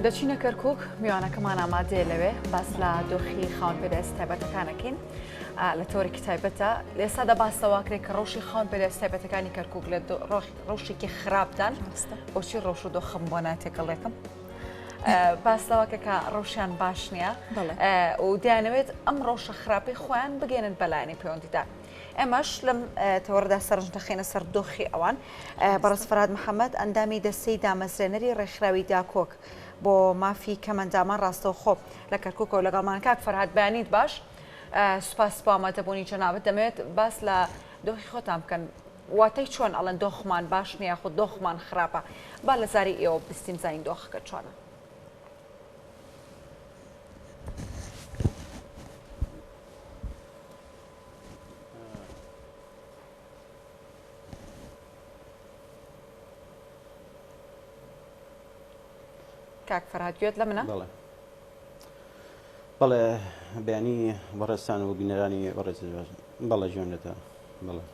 دەچینە کەرکک میوانەکەمان ئامادەیە لەوێ باس لە دۆخی خاوەن پێداویستی تایبەتەکانەکەین لە تۆرێکی تایبەتە لێسادا باسەواکرێت کە ڕەوشی خاوەن پێداویستی تایبەتەکانی کەرکک لە ڕەوشێکی خراپدان بۆچی ڕەوش و دۆخم بۆ ناتێکەڵێکم باس لەوەکە کە ڕەوشیان باش نییە و دەیانەوێت ئەم ڕەوشە خراپەی خۆیان بگەێنن بەلایەنی پەیوەندیدار. ئێمەش لەم تەوەرەدا سەرنج دەخەینە سەر دۆخی ئەوان. بەڕێز فەرهاد محەمەد، ئەندامی دەستەی دامەزرێنەری ڕێکخراوی داکۆک بۆ مافی کەمەندامان ڕاستەوخۆ لە کەرکوکەوە لەگەڵمان. کاک فەرهاد بەیانیت باش. سوپاس بۆ ئامادەبوونی جەنابت. دەمەوێت باس لە دۆخی خۆتان بکەن. واتای چۆن ئەڵێن دۆخمان باش نییە یاخود دۆخمان خراپە؟ با لە زاری ئێوە بستین بزانین دۆخەکە چۆنە. کاک فەرهاد گوێت لە منە؟ بەڵێ بەڵێ بەیانی بەڕێزتان و بینەرانی بەڕێز بەڵێ گوێم لێتە بەڵێ.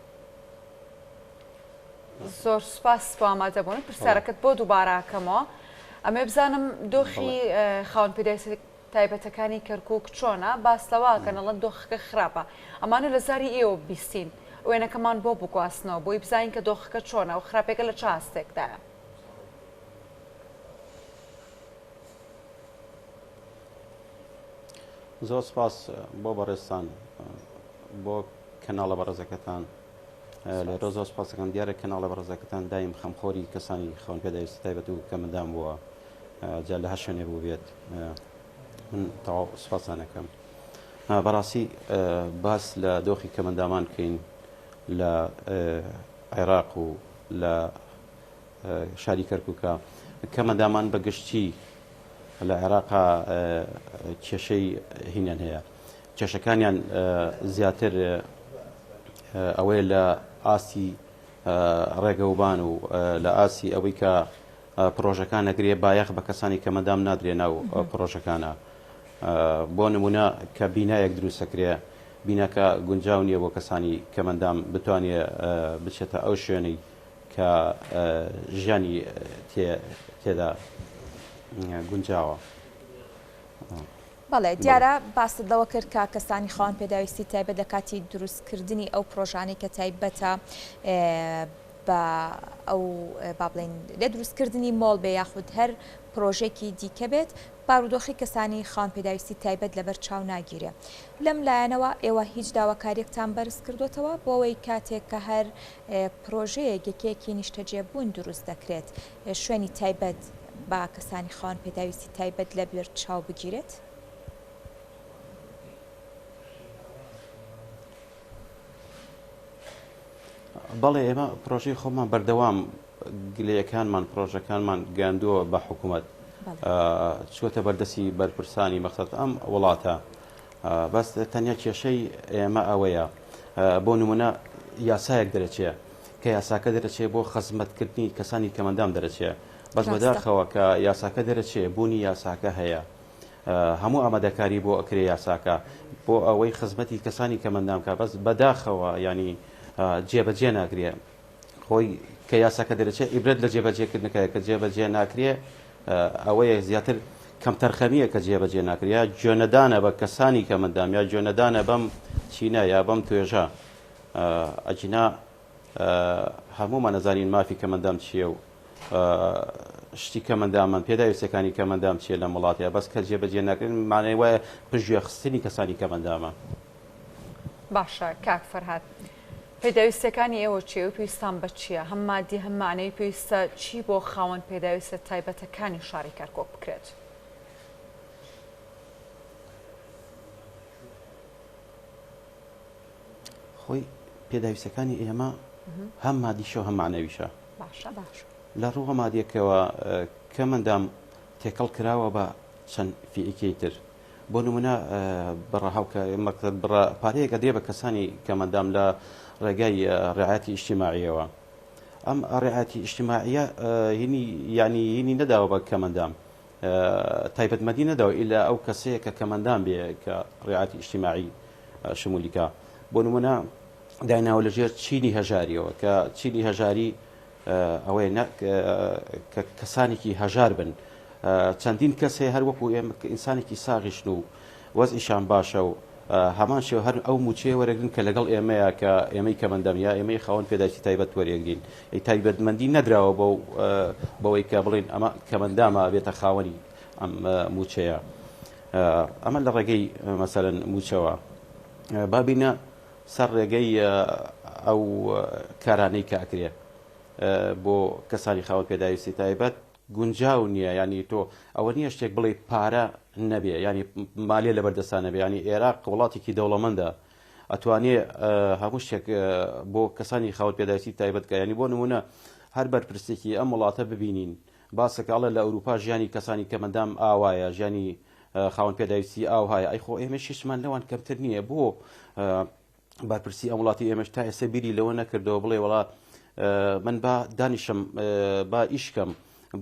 زۆر سوپاس بۆ ئامادەبوون پرسیارەکەت بۆ دووباراکەمەوە ئەمێ بزانم دۆخی خاوەن پێداویستی تایبەتەکانی کەرکوک چۆنە؟ باس لەوە ئەکەن ئەڵێن دۆخەکە خراپە. ئەمانە لە زاری ئێوە بیستین. وێنەکەمان بۆ بگواستنەوە بۆی بزانین کە دۆخەکە چۆنە و خراپیەکە لە چ ئاستێکدایە. زۆر سپاس بۆ بەڕێزتان بۆ کەناڵە بەڕێزەکەتان لێرە زۆر سپاسەکەم دیارە کەناڵە بەڕێزەکەتان دایم خەمخۆری کەسانی خاوەن پێداویستی تایبەت و کەمەندام بووە جا لە هەر شوێنێ بووبێت من تەواو سپاسان ئەکەم بەڕاستی باس لە دۆخی کەمەندامان بکەین لە عێراق و لە شاری کەرکووکە کەمەندامان بە گشتی لە عێراقا کێشەی هینیان هەیە کێشەکانیان زیاتر ئەوەیە لە ئاستی ڕێگەوبان و لە ئاستی ئەوەی کە پڕۆژەکان ئەگرێ بایەخ بە کەسانی کەمەندام نادرێ ناو پڕۆژەکانە بۆ نمونە کە بینایەک دروستەکرێ بیناکە گونجاو نییە بۆ کەسانی کەمەندام بتوانێ بچێتە ئەو شوێنەی کە ژیانی تێدا گونجاوە. بەڵێ دیارە باست لەوە کرد کە کەسانی خاوەن پێداویستی تایبەت لە کاتی دروستکردنی ئەو پرۆژانەی کە تایبەتە بە ئەو با بڵێین لە دروستکردنی مۆڵ بێ یاخود هەر پرۆژێکی دیکە بێت بارودۆخی کەسانی خاوەن پێداویستی تایبەت لەبەر چاو ناگیرێ لەم لایەنەوە ئێوە هیچ داواکاریەکتان بەرز کردوتەوە بۆ ئەوەی کاتێک کە هەر پرۆژەیەک یەکەیەکی نیشتەجێبوون دروست دەکرێت شوێنی تایبەت بە کەسانی خاوەن پێداویستی تایبەت لەبەر چاو بگیرێت؟ بەڵێ ئێمە پرۆژەی خۆمان بەردەوام گلەیەکانمان پرۆژەکانمان گەیاندووە بە حکوومەت چووەتە بەردەستی بەرپرسانی مەقسەد ئەم وڵاتە بەس تەنیا کێشەی ئێمە ئەوەیە بۆ نمونە یاسایەک دەرەچێ کە یاساکە دەرەچێ بۆ خزمەتکردنی کەسانی کەمەندام دەرەچێ بەس بەداخەوە کە یاساکە دەرەچێ بوونی یاساکە هەیە هەموو ئامادەکاری بۆ ئەکرێ یاساکە بۆ ئەوەی خزمەتی کەسانی کەمەندام کا بەس بەداخەوە ینی جێبەجێ ناکرێ خۆی کە یاساکە دەرەچێ ئیبرەت لە جێبەجێکردنەکە کە جێبەجێ ناکرێ ئەوەیە زیاتر کەمتەرخەمیە کە جێبەجێ ناکرێ یا گوێنەدانە بە کەسانی کەمەندام یا گوێنەدانە بەم چینە یا بەم توێژە ئەگینا هەموومان ئەزانین مافی کەمەندام چییە و شتی کەمەندامن پێداویستەکانی کەمەندام چییە لەم وڵاتەیە بەس کە جێبەجێ ناکرێن مانای وایە پشتگوێ خستنی کەسانی کەمەندامە. باشە کاک فەرهاد پێداویستیەکانی ئێوە چیە و پێویستان بە چیە هەم مادی هەم مەعنەوی پێویستە چی بۆ خاوەن پێداویستە تایبەتەکانی شاری کەرکوک بکرێت؟ خۆی پێداویستەکانی ئێمە هەم مادیشە و هەم معنەویشە باشە باشە لە ڕووە مادیەکەوە کەمەندام تێکەڵ کراوە بە چەند فیئەکەی تر بۆ نمونە بڕە هاوکە مەکتەب بڕە پارەیەک ئەدرێ بە کەسانی کەمەندام لە ڕێگای ڕعایەتی ئیجتیماعیەوە ئەم ڕعایەتی ئیجتیماعیە هینی یعنی هینی نەداوە بە کەمەندام تایبەتمەندی نەداوە ئیلا ئەو کەسەیە کە کەمەندام بێ کە ڕعایەتی ئیجتیماعی شمولی کا بۆ نمونە دایناوە لە ژێر چینی هەژاریەوە کە چینی هەژاری ئەوەیە کە کەسانێکی هەژار بن. چەندین کەس هەیە هەر وەکو ئێمە کە ئینسانێکی ساغیشن و وەزعیشان باشە و هەمان شێوە هەر ئەو مووچەیە وەرەگرن کە لەگەڵ ئێمەیە کە ئێمەی کەمەندەم یا ئێمەی خاوەن پێداویستی تایبەت وەریەگرین. ئەی تایبەتمەندی نەدراوە بەو بەوەی کە بڵێین ئەمە کەمەندامە بێتە خاوەنی ئەم مووچەیە. ئەمە لە ڕێگەی مەسەلەن مووچەوە. با بینە سەر ڕێگەی ئەو کارانەی کە ئەکرێ بۆ کەسانی خاوەن پێداویستی تایبەت گونجاو نییە یانی تۆ ئەوە نییە شتێک بڵێی پارە نەبێ یانی مالێ لەبەر دەستا نەبێ یانی ئێراق وڵاتێکی دەوڵەمەندە ئەتوانێ هەموو شتێک بۆ کەسانی خاوەن پێداویستی تایبەت بکە یانی بۆ نمونە هەر بەرپرسێکی ئەم وڵاتە ببینین باسەکە ئەڵێ لە ئەوروپا ژیانی کەسانی کەمەندام ئاوایە ژیانی خاوەن پێداویستی ئاوهایە ئەی خۆ ئێمەش هیچمان لەوان کەمتر نییە بۆ بەرپرسی ئەم وڵاتی ئێمەش تا ئێستا بیری لەوە نەکردەوە بڵێ وڵا من با دانیشم با ئیشکەم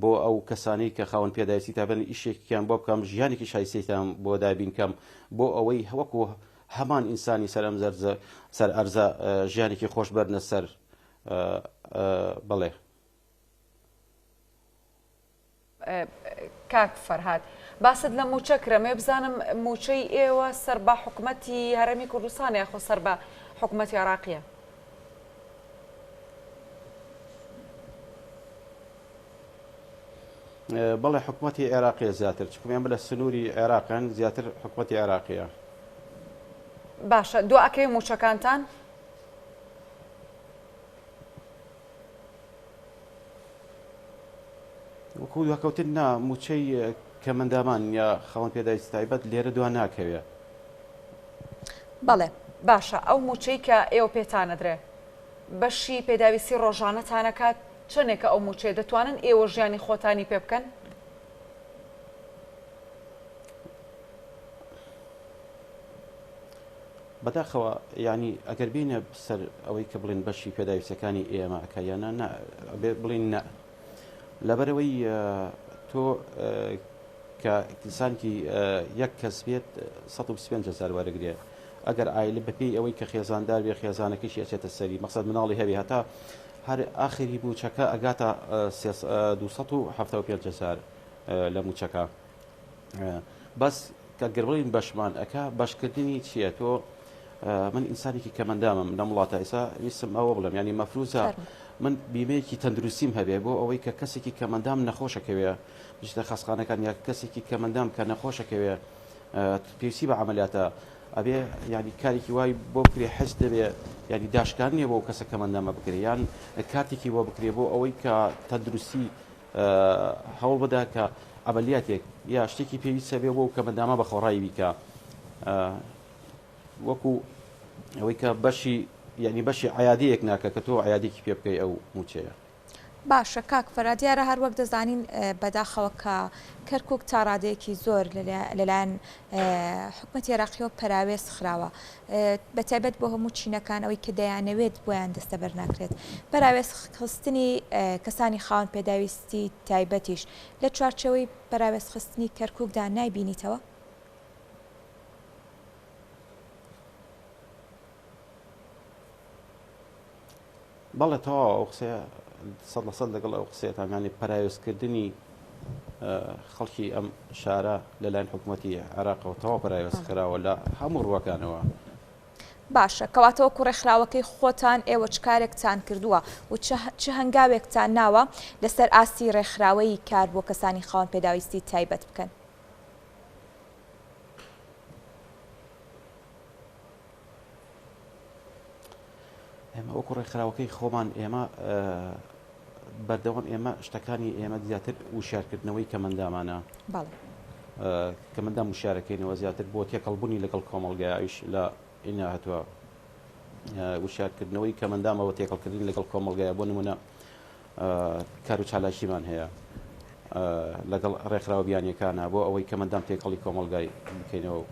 بۆ ئەو کەسانی کە خاوەن پێداویستی تابن ئیشێکیان بۆ بکەم ژیانێکی شایستەیان بۆ دابین کەم بۆ ئەوەی وەکو هەمان ئینسانی سەر ئەم زەرزە سەر ئەرزە ژیانێکی خۆش بەرنە سەر بەڵێ. کاک فەرهاد باست لە مووچە کرد ئەمەوێ بزانم مووچەی ئێوە سەر بە حکومەتی هەرێمی کوردستانە یاخۆ سەر بە حکومەتی عێراقیە؟ بەڵێ حکومەتی عێراقیە زیاتر چونکە ئێمە لە سنووری عێراقن زیاتر حکومەتی عێراقیە. باشە دوا ئەکەوێ مووچەکانتان؟ وەکو دواکەوتن نا، مووچەی کەمئەندامان یا خاوەن پێداویستی تایبەت لێرە دوا ناکەوێ. بەڵێ. باشە ئەو مووچەی کە ئێوە پێتان ئەدرێ بەشی پێداویستی ڕۆژانەتان ئەکات؟ چەنێکە ئەو مووچەیە دەتوانن ئێوە ژیانی خۆتانی پێ بکەن؟ بەداخەوە یانی ئەگەر بینە سەر ئەوەی کە بڵێن بەشی پێداویستەکانی ئێمە ئەکا یا نا نا ئەبێ بڵێن نا لەبەرەوەی تۆ کە ئینسانکی یەک کەس بێت 125 هزار وەرەگرێ ئەگەر ئایلە بەپێی ئەوەی کە خێزاندار بێ خێزانەکەشی ئەچێتە سەری مەقصد مناڵی هەبێ هەتا هەر ئاخری موچەکە ئەگاتە 275 هزار لە موچەکە بەس کە گەر بڵێین بەشمان ئەکا بەشکردنی چییە تۆ من ئینسانێکی کەمەندامم لەم وڵاتە ئێستا ویستم ئەوە بڵێم ینی مەفروزە من بیمەیەکی تەندروستیم هەبێ بۆ ئەوەی کە کەسێکی کەمەندام نەخۆشەکەوێ بچێتە خەستخانەکان یا کەسێکی کەمەندام کە نەخۆشەکەوێ پێویستی بە عملیاتە ئەبێ ینی کارێکی وای بۆ بکرێ حەز دەبێ ینی داشکان نییە بۆ کەسە کەمەندامە بکرێ یان کارتێکی بۆ بکرێ بۆ ئەوەی کە تەندروستی هەوڵ بدە کە عەمەلیاتێک یا شتێکی پێویست هەبێ بۆ کەمەندامە بە خۆڕایی بیکا وەکو ئەوەی کە بەشی یعنی بەشی عیادەیەک ناکە کە تۆ عیادێکی پێ بکەی ئەو موچەیە. باشە کاک فەرا دیارە هەر وەک دەزانین بەداخەوە کە کەرکک تا ڕادەیەکی زۆر لەلایەن حکومەتی عێراقیەوە پەراوێز خراوە بەتایبەت بۆ هەموو چینەکان ئەوەی کە دەیانەوێت بۆیان دەستەبەر ناکرێت. پەراوێزخستنی کەسانی خاوەن پێداویستی تایبەتیش لە چوارچێوەی پەراوێزخستنی کەرکوکدا نایبینیتەوە؟ بەڵێ تەواو ئەو قسەیە 100% لەگەڵ ئەو قسەیەتان یانی پەراوێزکردنی خەڵکی ئەم شارە لەلایەن حکوومەتی عێراقەوە تەواو پەراوێز خراوە لە هەموو ڕووەکانەوە. باشە کەواتە وەکو ڕێکخراوەکەی خۆتان ئێوە چ کارێکتان کردووە و چ هەنگاوێکتان ناوە لەسەر ئاستی ڕێکخراوەیی کار بۆ کەسانی خاوەن پێداویستی تایبەت بکەن؟ ئێمە وەکو ڕێکخراوەکەی خۆمان ئێمە بەردەوام ئێمە شتەکانی ئێمە زیاتر وشارکردنەوەی کەمەندامانە کەمەندام وشارەکەینەوە زیاتر بۆ تێکەڵبوونی لەگەڵ کۆمەڵگای ئەویش لە ئینا هاتووە وشارکردنەوەی کەمەندامەوە تێکەڵکردن لەگەڵ کۆمەڵگای بۆ نمونە کار و چالاکیمان هەیە لەگەڵ ڕێکخراوە بیانیەکانە بۆ ئەوەی کەمەندام تێکەڵی کۆمەڵگای بکەینەوە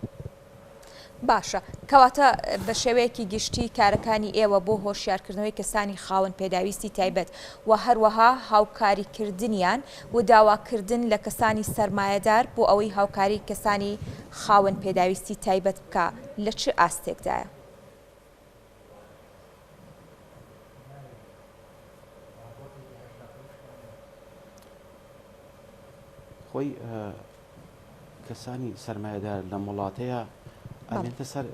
باشە کەواتە بە شێوەیەکی گشتی کارەکانی ئێوە بۆ هۆشیارکردنەوەی کەسانی خاوەن پێداویستی تایبەت و هەروەها هاوکاریکردنیان و داواکردن لە کەسانی سەرمایەدار بۆ ئەوەی هاوکاری کەسانی خاوەن پێداویستی تایبەت بکا لە چ ئاستێکدایە؟ خۆ. خۆی کەسانی سەرمایەدار لەم وڵاتەیە ئەمێنتە سەر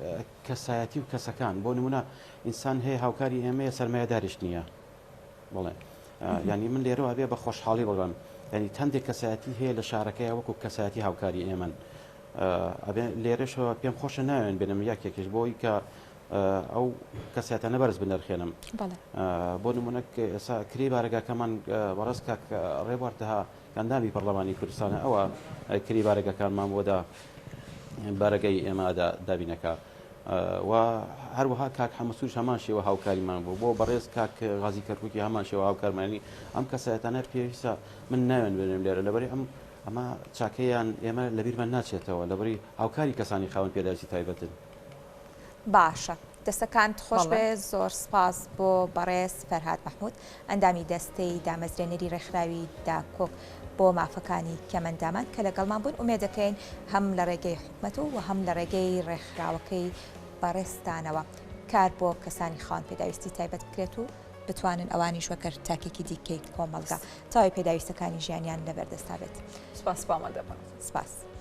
کەسایەتی و کەسەکان بۆ نمونە ئینسان هەیە هاوکاری ئێمەیە سەرمایەداریش نییە بڵێ ینی من لێرەوە بێ بە خۆشحاڵی بڵێم ینی هەندێک کەسایەتی هەیە لە شارەکەی وەکو کەسایەتی هاوکاری ئێمەن ئەبێ لێرەشەوە پێم خۆشە ناوێن بێنم یاکێکیش بۆی کە ئەو کەسایەتانە بەرز بنرخێنم بۆ نمونە ئێستا کری بارەگاکەمان بەڕێز کاک ڕێبوار تەها ئەندامی پەرلەمانی کوردستانە ئەوە کری بارەگەکانمان بۆ دا بارەگای ئێمە دابینەکە و هەروەها کاک حەمەسوور هەمان شێوە هاوکاریمان بوو بۆ بەڕێز کاک غازی کەرکوکی هەمان شێوە هاوکارمانی ئەم کەسایەتانە پێویستە من ناوێن بێنم لێرە لەبەری ئەم ئەمە چاکەیان ئێمە لەبیرمان ناچێتەوە لەبەری هاوکاری کەسانی خاوەن پێداویستی تایبەتن. باشە دەستەکانت خۆش بەڵێ. بێ زۆر سپاس بۆ بەڕێز فەرهاد مەحمود ئەندامی دەستەی دامەزرێنەری ڕێکخراوی داکۆک بۆ مافەکانی کەمئەندامان کە لەگەڵمان بوون ئومێدەکەین هەم لە ڕێگەی حکومەت و هەم لە ڕێگەی ڕێکخراوەکەی بەڕێزتانەوە کار بۆ کەسانی خاوەن پێداویستی تایبەت بکرێت و بتوانن ئەوانیش وەکەر تاکێکی دیکەی کۆمەڵگا تەواوی پێداویستەکانی ژیانیان لەبەردەستا بێت. سپاس بۆ ئامادەبوون. سپاس.